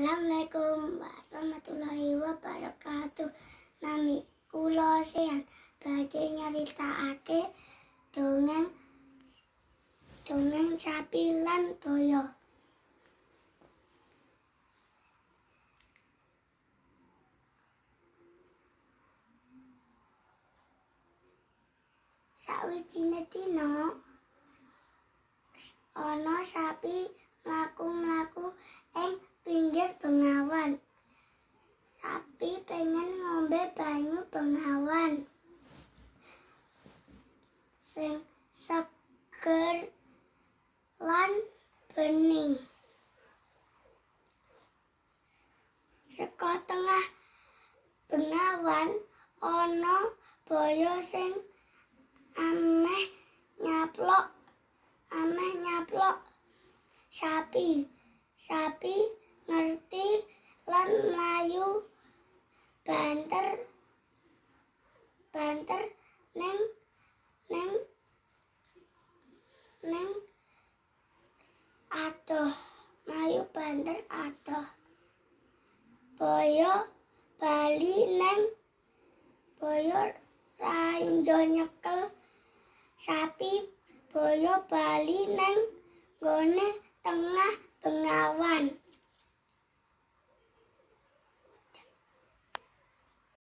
Assalamualaikum warahmatullahi wabarakatuh. Nami kula Sean badhe nyaritakake dongeng dongeng sapi lan boyo. Sawijine dina ana sapi mlaku-mlaku ing pinggir bengawan. Sapi pengen ngombe banyu bengawan sing seger lan bening. Saka tengah bengawan ana boyo sing ameh nyaplok sapi. Sapi ngerti lan mlayu banter banter neng neng neng adoh, mlayu banter adoh. Boyo bali neng boyo rainjo nyekel sapi. Boyo bali neng nggone tengah bengawan.